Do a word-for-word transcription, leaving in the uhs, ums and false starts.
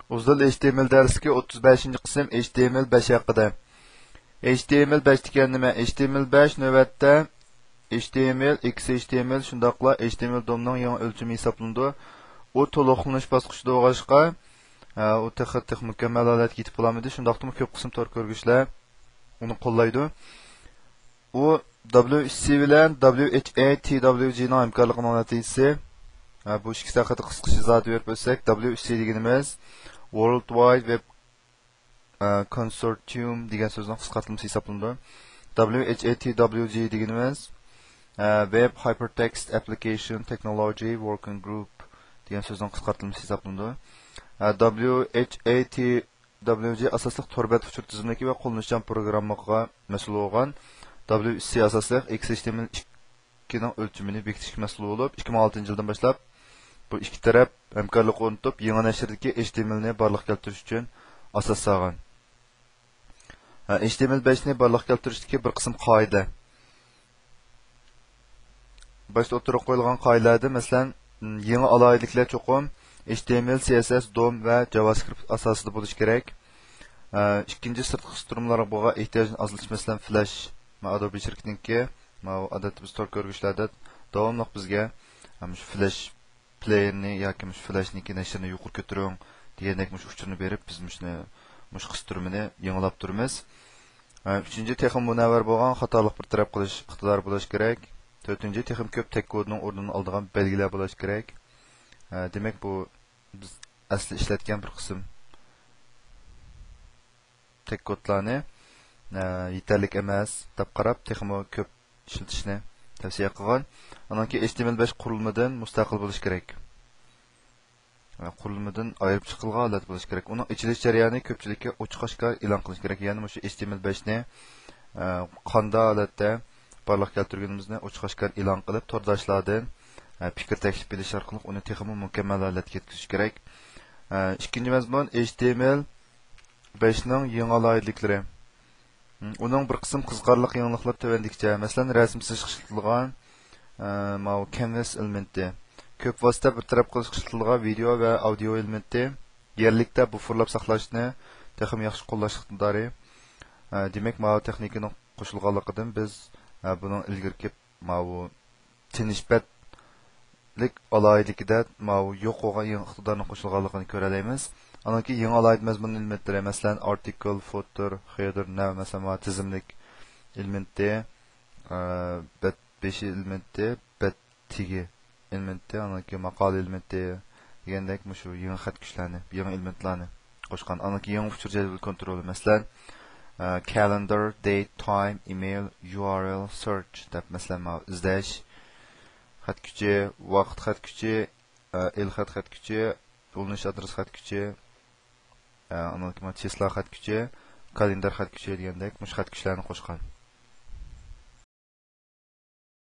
ئۇزۇل H T M L دەرسلىكى، ئوتتۇز بەشىنچى قىسىم، H T M L بەش ھەققىدە. H T M L بەش دېگەن نېمە؟ H T M L بەش نۆۋەتتە H T M L، X H T M L، شۇنداقلا H T M L دومنىڭ يېڭى ئۆلچىمى ھېسابلىنىدۇ. ئۇ تولۇقلىنىش باسقۇچىدا بولغاچقا، ئە، ئۇ تېخى، تېخى مۇكەممەل ھالەتكە يېتىپ بولالمىدى. شۇنداقتىمۇ كۆپ قىسىم تور كۆرگۈچلەر ئۇنى قوللايدۇ. ئۇ W H C بىلەن W H A T W G نىڭ ھەمكارلىقىنىڭ نەتىجىسى. ھە، بۇ ئىككىسى ھەققىدە قىسقىچە ئىزاھات بېرىپ ئۆتسەك، W H C دېگىنىمىز World Wide Web، ئە، Consortium دېگەن سۆزنىڭ قىسقارتىلمىسى ھېسابلىنىدۇ. W H A T W G دېگىنىمىز، ئە، Web Hypertext Application Technology Working Group دېگەن سۆزنىڭ قىسقارتىلمىسى ھېسابلىنىدۇ. ئە، W H A T W G ئاساسلىق تور بەت ئۇچۇر تىزىملىكى ۋە قوللىنىشچان پروگراممىغا مەسئۇل بولغان، W H C ئاساسلىق X H T M L ئىككىنىڭ ئۆلچىمىنى بېكىتىشكە مەسئۇل بولۇپ، ئىككى مىڭ ئالتىنچى يىلدىن باشلاپ بۇ ئىككى تەرەپ ھەمكارلىق ئورنىتىپ، يېڭى نەشردىكى H T M L نى بارلىققا كەلتۈرۈش ئۈچۈن ئاساس سالغان. ھە، H T M L بەشنى بارلىققا كەلتۈرۈشتىكى بىر قىسىم قائىدە. باشتا ئوتتۇرىغا قويۇلغان قائىدىلەردىن، مەسىلەن، يېڭى ئالاھىدىلىكلەر چوقۇم H T M L، C S S، دوم ۋە JavaScript ئاساسىدا بولۇشى كېرەك. ئە، ئىككىنچى، سىرتقى قىستۇرمىلارغا بولغان ئېھتىياجنى ئازلىتىش، مەسىلەن، فلاش، ما، Adobe شىركىتىنىڭكى، ما، ئادەتتە بىز تور كۆرگۈچلەردە داۋاملىق بىزگە، ئە، مۇشۇ فلاش پلېيېرنى ياكى مۇشۇ فلاشنىڭكى نەشرىنى يۇقىرى كۆتۈرۈڭ دېگەندەك مۇشۇ ئۇچۇرنى بېرىپ، بىز مۇشۇنى، مۇشۇ قىستۇرمىنى يېڭىلاپ تۇرىمىز. ھە، ئۈچىنچى، تېخىمۇ مۇنەۋۋەر بولغان خاتالىق بىر تەرەپ قىلىش ئىقتىدارى بولۇشى كېرەك. تۆتىنچى، تېخىمۇ كۆپ تەگ كودىنىڭ ئورنىنى ئالىدىغان بەلگىلەر بولۇشى كېرەك. ھە، دېمەك، بۇ بىز ئەسلى ئىشلەتكەن بىر قىسىم تەگ كودلارنى، ئە، يېتەرلىك ئەمەس دەپ قاراپ، تېخىمۇ كۆپ ئىشلىتىشنى تەۋسىيە قىلغان. ئانان كېيىن H T M L بەش قۇرۇلمىدىن مۇستەقىل بولۇشى كېرەك. ئە، قۇرۇلمىدىن ئايرىپ چىقىلغان ھالەتتە بولۇشى كېرەك. ئۇنىڭ ئېچىلىش جەريانى كۆپچىلىككە ئوچۇق ئاشكارا ئېلان قىلىش كېرەك. يەنى مۇشۇ H T M L بەشنى، ئە، قانداق ھالەتتە بارلىققا كەلتۈرگىنىمىزنى ئوچۇق ئاشكارا ئېلان قىلىپ، تورداشلاردىن، ئە، پىكىر تەكلىپ ئېلىش ئارقىلىق ئۇنى تېخىمۇ مۇكەممەل ھالەتكە يەتكۈزۈش كېرەك. ئە، ئىككىنچى مەزمۇن، H T M L بەشنىڭ يېڭى ئالاھىدىلىكلىرى. ئۇنىڭ بىر قىسىم قىزىقارلىق يېڭىلىقلىرى تۆۋەندىكىچە. مەسىلەن، رەسىم سىزىشقا ئىشلىتىلغان، ئە، ماۋۇ كەنۋاس ئېلېمېنتى. كۆپ ۋاسىتە بىر تەرەپ قىلىشقا ئىشلىتىلىدىغان ۋىدېئو ۋە ئاۋدىيو ئېلېمېنتى. يەرلىكتە بۇففېرلاپ ساقلاشنى تېخىمۇ ياخشى قوللاش ئىقتىدارى. ئە، دېمەك، ماۋۇ تېخنىكىنىڭ قوشۇلغانلىقىدىن بىز، ئە، بۇنىڭ ئىلگىرىكى ماۋۇ تىنىشپەتلىك ئالاھىدىلىكىدە ماۋۇ يوق بولغان يېڭى ئىقتىدارنىڭ قوشۇلغانلىقىنى كۆرەلەيمىز. ئانان كېيىن يېڭى ئالاھىدە مەزمۇن ئېلېمېنتلىرى، مەسىلەن، ئارتىكل، فوتېر، خېدېر، نەۋ، مەسىلەن، ماۋۇ تىزىملىك ئېلېمېنتى، ئە، بەت بېشى ئېلېمېنتى، بەت تېگى ئېلېمېنتى، ئانان كېيىن ماقالە ئېلېمېنتى دېگەندەك مۇشۇ يېڭى خەت كۈچلەرنى، يېڭى ئېلېمېنتلارنى قوشقان. ئانان كېيىن يېڭى ئۇچۇر جەدۋىلى كونترولى، مەسىلەن، ئە، calendar، date، time، email، U R L، search دەپ، مەسىلەن، ماۋۇ ئىزدەش خەت كۈچى، ۋاقىت خەت كۈچى، ئە، ئېلخەت خەت كۈچى، ئۇلىنىش ئادرېس خەت كۈچى، ئە، ئانان كېيىن چىسلا خەت كۈچى، كالېندار خەت كۈچى دېگەندەك مۇشۇ خەت كۈچلەرنى قوشقان.